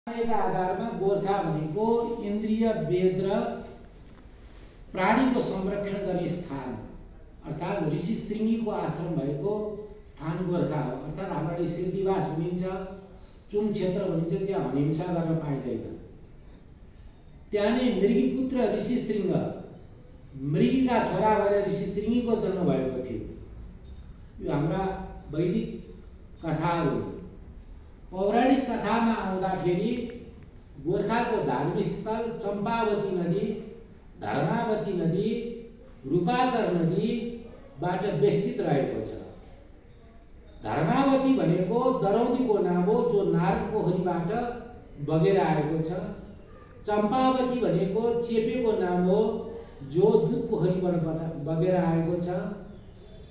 का आधारमा गोर्खा भनेको इन्द्रिय वेद र प्राणीको संरक्षण गर्ने स्थान अर्थात् ऋषि श्रृंगीको आश्रम भएको स्थान गोर्खा हो। अर्थात् हाम्रो सिद्धिवास भनिन्छ, चुम क्षेत्र भनिन्छ, त्यहाँ हिंसा गर्न पाइँदैन। त्यहाँ नै मृगीपुत्र ऋषि श्रृंग, मृगीका छोरा भएर ऋषि श्रृंगीको जन्म भएको थियो। यो हाम्रा वैदिक कथाहरू। पौराणिक कथामा आउँदाखेरि गोर्खाको धार्मिक स्थल चम्पावती नदी, धर्मावती नदी, रूपाकर नदीबाट बेष्टित रहेको छ। धर्मावती भनेको दरौदीको नाम हो, जो नारद पोखरीबाट बगेर आएको छ। चम्पावती भनेको चेपेको नाम हो, जो दुध पोखरीबाट बगेर आएको छ।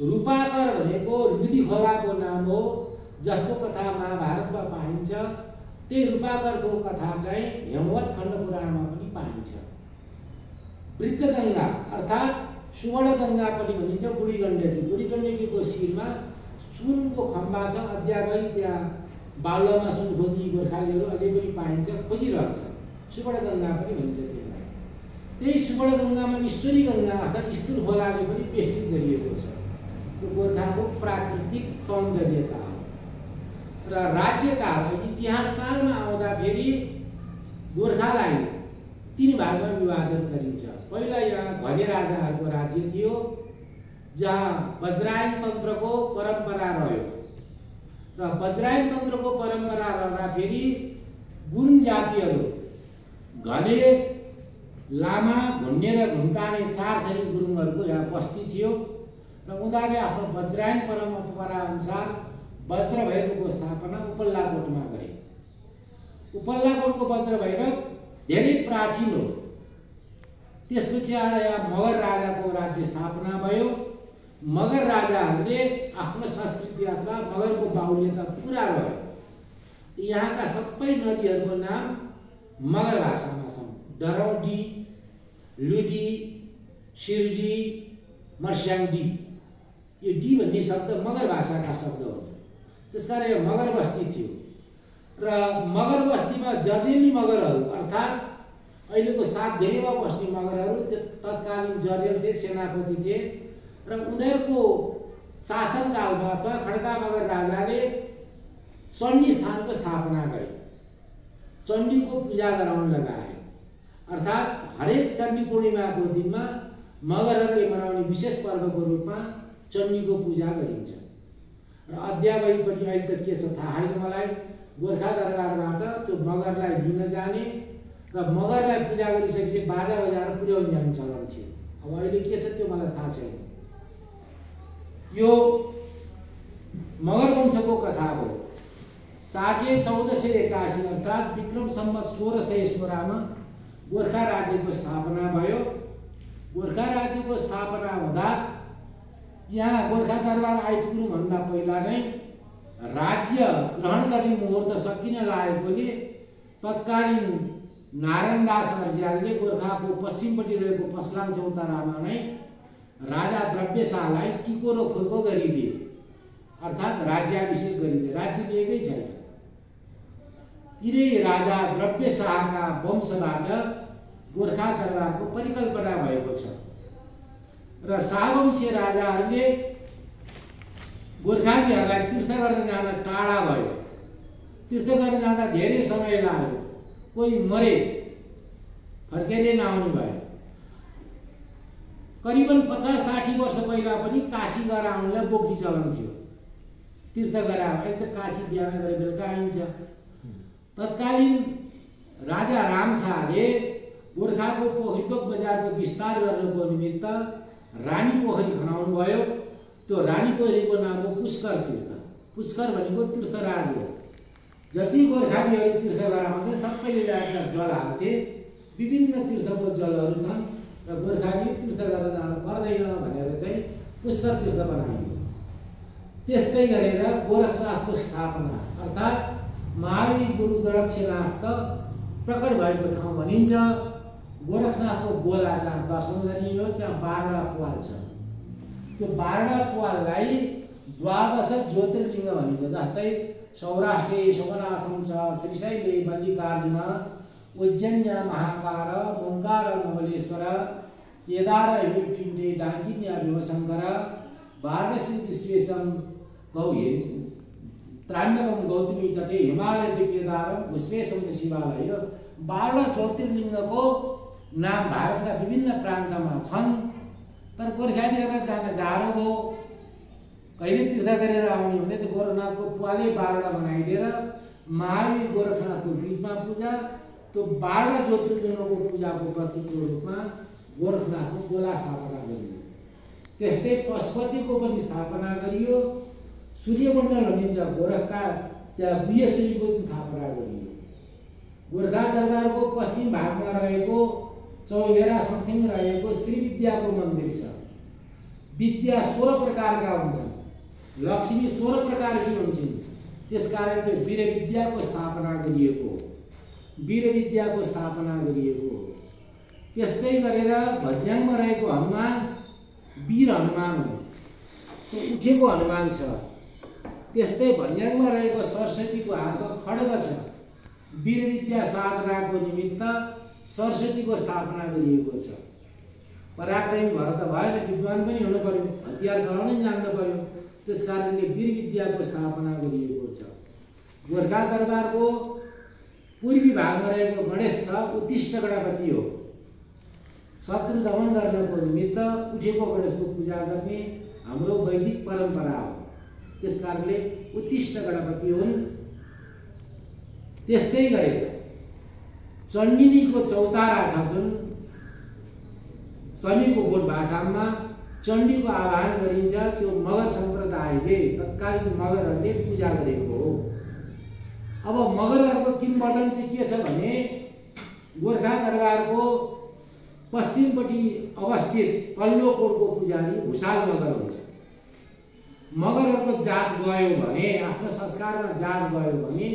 रूपाकर भनेको लुदी खोलाको नाम हो, जसको कथा महाभारतमा पाइन्छ। त्यही रूपाकरको कथा चाहिँ हेमवत खण्ड पुराणमा पनि पाइन्छ। वृद्धगङ्गा अर्थात् सुवर्णगङ्गा पनि भनिन्छ, बुढी गण्डकी। बुढी गण्डकीको शिरमा सुनको खम्बा छ। अद्यावै त्यहाँ बालुवामा सुन खोज्ने गोर्खालीहरू अझै पनि पाइन्छ, खोजिरहन्छ। सुवर्णगङ्गा पनि भनिन्छ त्यसलाई। त्यही सुवर्णगङ्गामा ईश्वरी गङ्गा अर्थात् स्तुल खोलाले पनि बेष्टित गरिएको छ। त्यो गोर्खाको प्राकृतिक सौन्दर्यता हो। र राज्यकाल इतिहासकालमा आउँदाखेरि गोर्खालाई 3 भागमा विभाजन गरिन्छ। पहिला यहाँ भने राजाहरूको राज्य थियो, जहाँ वज्रायन तन्त्रको परम्परा रह्यो। र वज्रायन तन्त्रको परम्परा रहँदाखेरि गुरुङ जातिहरू घले, लामा, घुन्ने र घुन्ताने 4 थरी गुरुङहरूको यहाँ बस्ती थियो। र उनीहरूले आफ्नो वज्रायन परम्परा अनुसार वज्र भैरवको स्थापना उपल्लाकोटमा गरे। उपल्लाकोटको वज्र भैरव धेरै प्राचीन हो। त्यसपछि यहाँ मगर राजाको राज्य स्थापना भयो। मगर राजाहरूले आफ्नो संस्कृति अथवा मगरको बाहुल्यता पुरा रह्यो। यहाँका सबै नदीहरूको नाम मगर भाषामा छन्। डरौडी, लुडी, सिरडी, मर्स्याङडी। यो डी भन्ने शब्द मगर भाषाका शब्द हो। त्यसकारण यो मगर बस्ती थियो। र मगर बस्तीमा जर्नेली मगरहरू अर्थात् अहिलेको 7 धेरैमा बस्ने मगरहरू तत्कालीन जर्नेल थिए, सेनापति थिए। र उनीहरूको शासनकालमा अथवा खड्का मगर राजाले चण्डी स्थानको स्थापना गरे। चण्डीको पूजा गराउन लगाए। अर्थात् हरेक चण्डी पूर्णिमाको दिनमा मगरहरूले मनाउने विशेष पर्वको रूपमा चण्डीको पूजा गरिन्छ। र अद्यावै पनि अहिले त के छ थाहा छैन मलाई, गोर्खा दरबारबाट त्यो मगरलाई लिन जाने र मगरलाई पूजा गरिसकेपछि बाजा बजाएर पुर्याउन जाने चलन थियो। अब अहिले के छ त्यो मलाई थाहा छैन। यो मगर वंशको कथा हो। साके 1481 अर्थात् विक्रम सम्वत 1616 मा गोर्खा राज्यको स्थापना भयो। गोर्खा राज्यको स्थापना हुँदा यहाँ गोर्खा दरबार आइपुग्नुभन्दा पहिला नै राज्य ग्रहण गर्ने मुहुर्त सकिन लागेकोले तत्कालीन नारायण दास अर्यालले गोर्खाको पश्चिमपट्टि रहेको पसलाङ चौतारामा नै राजा द्रव्यशाहलाई टिको र खुर्को गरिदिए। अर्थात् राज्याभिषेक गरिदिए। राज्य दिएकै छैन। तिनै राजा द्रव्यशाहका वंशबाट गोर्खा दरबारको परिकल्पना भएको छ। र शाहवंशीय राजाहरूले गोर्खालीहरूलाई तीर्थ गर्न जान टाढा भयो। तीर्थ गर्न जाँदा धेरै समय लाग्यो। कोही मरे, फर्केर नआउनु भयो। करिबन 50-60 वर्ष पहिला पनि काशी गएर आउनुलाई बोक्ती चलन थियो। तीर्थ गरेर अहिले त काशी बिहान गरे बेलुका आइन्छ। तत्कालीन राजा रामशाहले गोर्खाको पोखरीटोक बजारको विस्तार गर्नको निमित्त रानी पोखरी खनाउनु भयो। त्यो रानी पोखरीको नाम हो पुष्कर तीर्थ। पुष्कर भनेको तीर्थराज हो। जति गोर्खालीहरू तीर्थ गराउँथे सबैले ल्याएर जल हाल्थे। विभिन्न तीर्थको जलहरू छन् र गोर्खाली तीर्थ गर्न जानु पर्दैन भनेर चाहिँ पुष्कर तीर्थ बनाइयो। त्यस्तै गरेर गोरखनाथको स्थापना अर्थात् महावीर गुरु गोरक्षनाथ प्रकट भएको ठाउँ भनिन्छ। गोरखनाथको गोला जहाँ दर्शन गरियो त्यहाँ 12 प्वाल छ। त्यो 12 प्वाललाई द्वादश ज्योतिर्लिङ्ग भनिन्छ। जस्तै सौराष्ट्रे शोभनाथं च श्रीशैले मल्लिकार्जुन उज्जन्य महाकार ओंकार नवलेश्वर केदार हिमपिण्डे डाकिन्या भीमशंकर वाराणसी विश्वेशं गौहे त्राण्डवम गौतमी तटे हिमालय केदारम विश्वेशं शिवालय 12 ज्योतिर्लिङ्गको नाम भारतका विभिन्न प्रान्तमा छन्। तर गोर्खालीहरुलाई जान गाह्रो हो। कहिले तीर्थ गरेर आउने भने त गोरखनाथको पुवाले 12 बनाइदिएर महावीर गोरखनाथको बीचमा पूजा, त्यो 12 ज्योतिर्लिङ्गको पूजाको प्रतीकको रूपमा गोरखनाथको गोला स्थापना गरियो। त्यस्तै पशुपतिको पनि स्थापना गरियो। सूर्यमण्डल भनिन्छ गोरखका, त्यहाँ गुह्यश्वरीको पनि स्थापना गरियो। गोर्खा दरबारको पश्चिम भागमा रहेको चौघेरा सँगसँगै रहेको श्री विद्याको मन्दिर छ। विद्या 16 प्रकारका हुन्छन्, लक्ष्मी 16 प्रकारकी हुन्छन्। त्यसकारण त्यो वीर विद्याको स्थापना गरिएको, त्यस्तै गरेर भज्याङमा रहेको हनुमान वीर हनुमान हो, त्यो उठेको हनुमान छ। त्यस्तै भज्याङमा रहेको सरस्वतीको हातमा खड्ग छ। वीर विद्या साधनाको निमित्त सरस्वतीको स्थापना गरिएको छ। पराक्रमी भएर त भएन, विद्वान पनि हुनु पर्यो, हतियार चलाउनै जान्नु पर्यो। त्यसकारणले वीर विद्याको स्थापना गरिएको छ। गोर्खा दरबारको पूर्वी भागमा रहेको गणेश छ, उत्तिष्ठ गणपति हो। शत्रु दमन गर्नको निमित्त उठेको गणेशको पूजा गर्ने हाम्रो वैदिक परम्परा हो। त्यसकारणले उत्तिष्ठ गणपति हुन्। त्यस्तै गरेर चण्डिनीको चौतारा छ, जुन शनिको गोठभाटामा चण्डीको आह्वान गरिन्छ। त्यो मगर सम्प्रदायले, तत्कालीन मगरहरूले पूजा गरेको हो। अब मगरहरूको किंवदन्ती के छ भने गोर्खा दरबारको पश्चिमपट्टि अवस्थित पल्लो कोटको पुजारी भुषाल मगर हुन्छ। मगरहरूको जात गयो भने, आफ्नो संस्कारमा जात गयो भने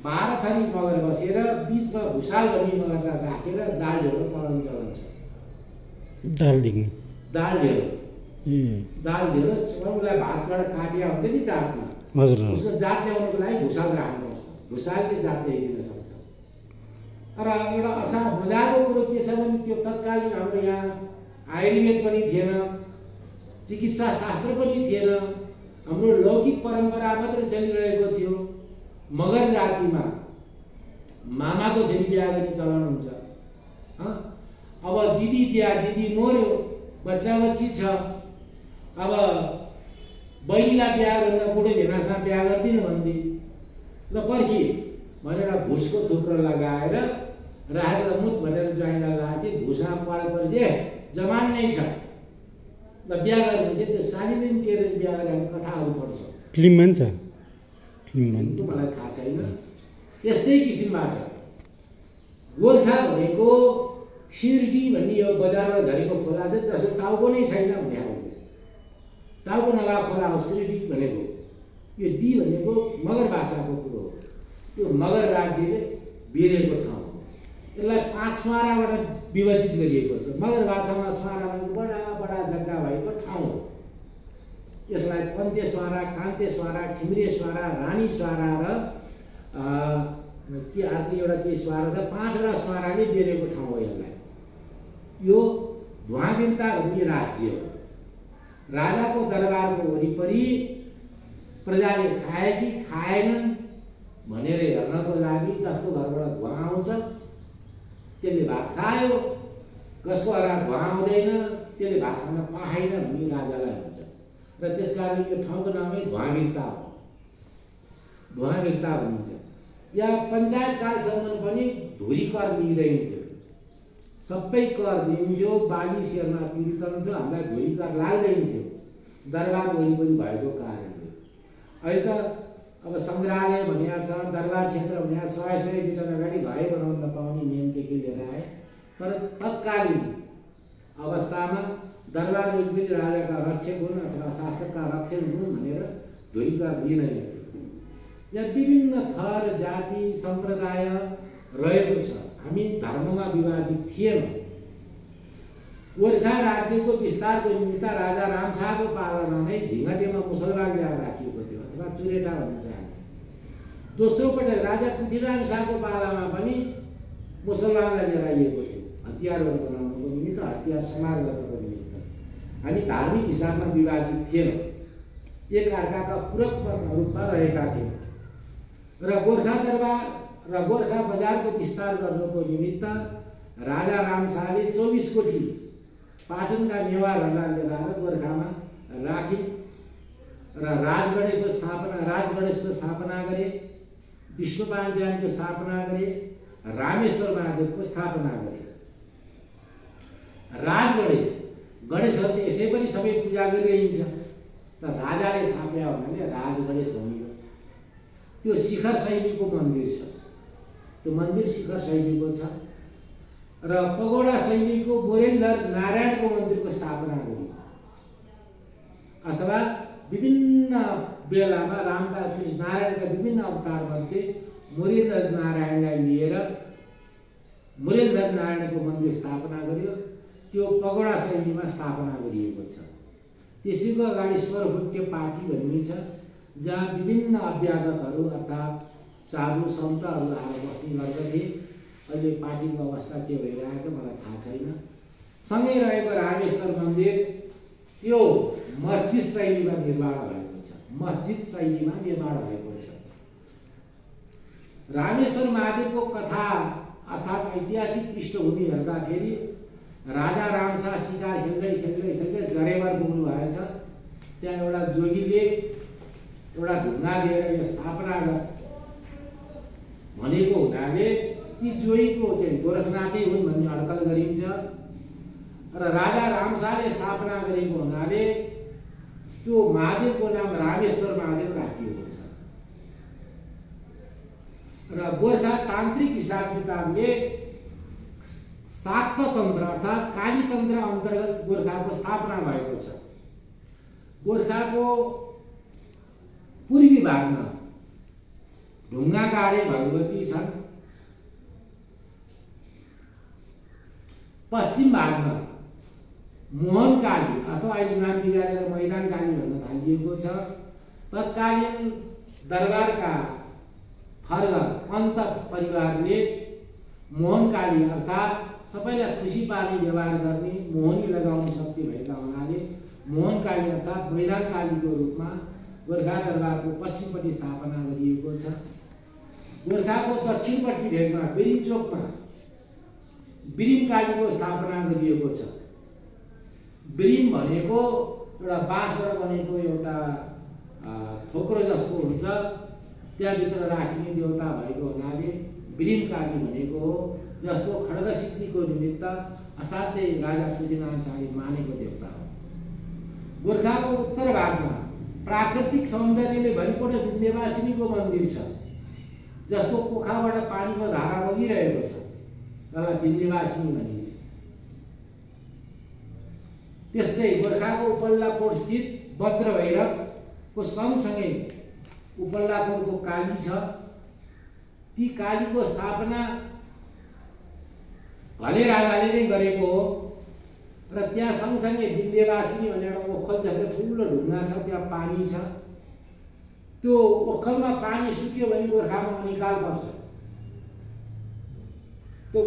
12 थरी मगर बसेर बीचमा भुषाल भन्ने मगरलाई राखेर दाल ढेँडो चलन छ। दाल ढेँडो चौलाई भातबाट काटिया हुन्छ नि जातमा, उसको जात ल्याउनको लागि भुषाल राख्नुपर्छ। भुषालले जात ल्याइदिन सक्छ। र एउटा मजाको कुरो के छ भने त्यो तत्कालीन हाम्रो यहाँ आयुर्वेद पनि थिएन, चिकित्सा शास्त्र पनि थिएन, हाम्रो लौकिक परम्परा मात्र चलिरहेको थियो। मगर जातिमा मामाको छोरी बिहा गर्ने चलन हुन्छ। अब दिदी मर्यो, बच्चा बच्ची छ, अब बहिनीलाई बिहा गर्दा बुढो भेनासँग बिहा गरिदिनु भन्दै ल पर्खी भनेर भुसको थुप्रो लगाएर राखेर मुत भनेर ज्वाइँलाई लाएपछि भुसमा पाल पर्छ, जमान नै छ ल बिहा गर्नुहुन्छ। त्यो सालिलिन टेरेर बिहा गरेर कथाहरू पढ्छ, फिल्ममा छ, मलाई थाहा छैन। त्यस्तै किसिमबाट गोर्खा भनेको सिरडी भन्ने यो बजारमा झरेको खोला चाहिँ जसो टाउको नै छैन भन्ने हो। टाउको नभएको खोला हो सिरडी भनेको। यो डी भनेको मगर भाषाको कुरो हो। यो मगर राज्यले बेरेको ठाउँ, यसलाई 5 स्वाराबाट विभाजित गरिएको छ। मगर भाषामा स्वारा भनेको बडा जग्गा भएको ठाउँ हो। यसलाई पन्ते स्वारा, कान्ते स्वारा, ठिम्रे स्वारा, रानी स्वारा र के अर्को एउटा के स्वारा छ, 5वटा स्वाराले बेरेको ठाउँ हो यसलाई। यो ध्वाँबिर्ता भन्ने राज्य हो। राजाको दरबारको वरिपरि प्रजाले खाए कि खाएनन् भनेर हेर्नको लागि जसको घरबाट धुवा आउँछ त्यसले भात खायो, कसको घरमा धुवा आउँदैन त्यसले भात खान पाएन भन्ने राजालाई हुन्छ। र त्यसकारण यो ठाउँको नामै ध्वाँबिर्ता हो। ध्वाँबिर्ता भनिन्छ। यहाँ पञ्चायत कालसम्म पनि धुरी कर लिँदैन थियो। सबै कर दिन्थ्यो, बाली सेरमा तिर्कन्थ्यो, हामीलाई धुरी कर लाग्दैन थियो दरबार वरिपरि भएको कारणले। अहिले त अब सङ्ग्रहालय भनिया छ, दरबार क्षेत्र भनिया 100 मिटर अगाडि घरै बनाउन नपाउने नियम के लिएर आए। तर तत्कालीन अवस्थामा दरबार वरिपरि राजाका रक्षक हुन् अथवा शासकका रक्षक हुन् भनेर धुरी कर लिँदैन थियो। यहाँ विभिन्न थर जाति सम्प्रदाय रहेको छ। हामी धर्ममा विभाजित थिएनौँ। गोर्खा राज्यको विस्तारको निमित्त राजा रामशाहको पालामा नै झिङटेमा मुसलमान बिहा राखिएको थियो, अथवा चुरेटा भनिन्छ। दोस्रो पटक राजा पृथ्वीनारायण शाहको पालामा पनि मुसलमानलाई लिएर आइएको थियो हतियारहरू बनाउनको निमित्त, हतियार समार गर्नको निमित्त। हामी धार्मिक हिसाबमा विभाजित थिएनौँ, एक अर्काका पूरक रूपमा रहेका थियौँ र गोर्खा दरबार र गोर्खा बजारको विस्तार गर्नको निमित्त राजा रामशाहले 24 कोटी पाटनका नेवारहरूलाई लिएर आएर गोर्खामा राखे र राजगणेशको स्थापना गरे, विष्णु पाञ्चालीको स्थापना गरे, रामेश्वर महादेवको स्थापना गरे। गणेशहरू त यसै पनि सबै पूजा गरिरहन्छ, त राजाले थाप्या हुनाले राजगणेश भनियो। त्यो शिखर शैलीको मन्दिर छ, त्यो मन्दिर शिखर शैलीको छ र पगोडा शैलीको बोरेलधर नारायणको मन्दिरको स्थापना गरियो। अथवा विभिन्न बेलामा रामदास नारायणका विभिन्न अवतारमध्ये मुरेलधर नारायणलाई लिएर मुरेलधर नारायणको मन्दिर स्थापना गरियो। त्यो पगोडा शैलीमा स्थापना गरिएको छ। त्यसैको अगाडि स्वरभुट्य पाटी भन्ने छ, जहाँ विभिन्न अभ्यागतहरू अर्थात् साधु सन्तहरू आएर बस्ने गर्दथे। अहिले पाटीको अवस्था के भइरहेको छ मलाई थाहा छैन। सँगै रहेको रामेश्वर मन्दिर त्यो मस्जिद शैलीमा निर्माण भएको छ, मस्जिद शैलीमा निर्माण भएको छ। रामेश्वर महादेवको कथा अर्थात् ऐतिहासिक पृष्ठभूमि हेर्दाखेरि राजा रामशाह शिकार खेल्दै खेल्दै खेल्दै जरेवर पुग्नु भएछ। त्यहाँ एउटा जोगीले एउटा ढुङ्गा लिएर यो स्थापना भनेको हुनाले ती जोगीको चाहिँ गोरखनाथै हुन् भन्ने अड्कल गरिन्छ र राजा रामशाहले स्थापना गरेको हुनाले त्यो महादेवको नाम रामेश्वर महादेव राखिएको छ र गोर्खा तान्त्रिक हिसाब किताबले शाक्त तन्त्र अर्थात् काली तन्त्र अन्तर्गत गोर्खाको स्थापना भएको छ। गोर्खाको पूर्वी भागमा ढुङ्गागाडे भगवती छन्, पश्चिम भागमा मोहनकाली अथवा अहिले नाम बिगारेर मैदानकाली भन्न थालिएको छ। तत्कालीन दरबारका थरगर पन्त परिवारले मोहनकाली अर्थात् सबैलाई खुसी पार्ने व्यवहार गर्ने, मोहनी लगाउने शक्ति भएका हुनाले मोहनकाली अर्थात् मैदानकालीको रूपमा गोर्खा दरबारको पश्चिमपट्टि स्थापना गरिएको छ। गोर्खाको दक्षिणपट्टि भेगमा बिरिमचोकमा बिरिमकालीको स्थापना गरिएको छ। बिरिम भनेको एउटा बाँसबाट बनेको एउटा थोक्रो जस्तो हुन्छ, त्यहाँभित्र राखिने देवता भएको हुनाले बिरिमकाली भनेको हो, जसको खड्ग सिद्धिको निमित्त असाध्यै राजा पृथ्वीनारायण शाहले मानेको देवता हो। गोर्खाको उत्तर भागमा प्राकृतिक सौन्दर्यले भरिपूर्ण विन्ध्यवासिनीको मन्दिर छ, जसको कोखाबाट पानीको धारा बगिरहेको छ, जसलाई विन्ध्यवासिनी भनिन्छ। त्यस्तै गोर्खाको उपल्लाकोट स्थित वज्र भैरवको सँगसँगै उपल्लाकोटको काली छ। ती कालीको स्थापना भले राजाले नै गरेको हो र त्यहाँ सँगसँगै विन्ध्यवासिनी भनेर एउटा ओखल जस्तो ठुलो ढुङ्गा छ, त्यहाँ पानी छ। त्यो ओखलमा पानी सुक्यो भने गोर्खामा अनिकाल पर्छ। त्यो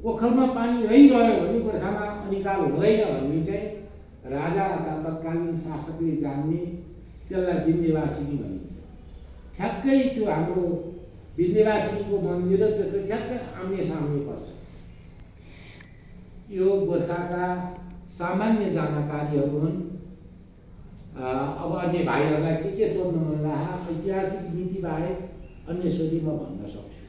ओखलमा पानी रहिरह्यो भने गोर्खामा अनिकाल हुँदैन भन्ने चाहिँ राजा अथवा तत्कालीन शासकले जान्ने, त्यसलाई विन्ध्यवासिनी भनिन्छ। ठ्याक्कै त्यो हाम्रो विन्ध्यवासिनीको मन्दिर र त्यसले ठ्याक्कै आम्ने सामने पर्छ। यो गोर्खाका सामान्य जानकारीहरू हुन्। अब अन्य भाइहरूलाई के सोध्नु मन लाग्यो, ऐतिहासिक नीति बाहेक अन्य सोधी म भन्न सक्छु।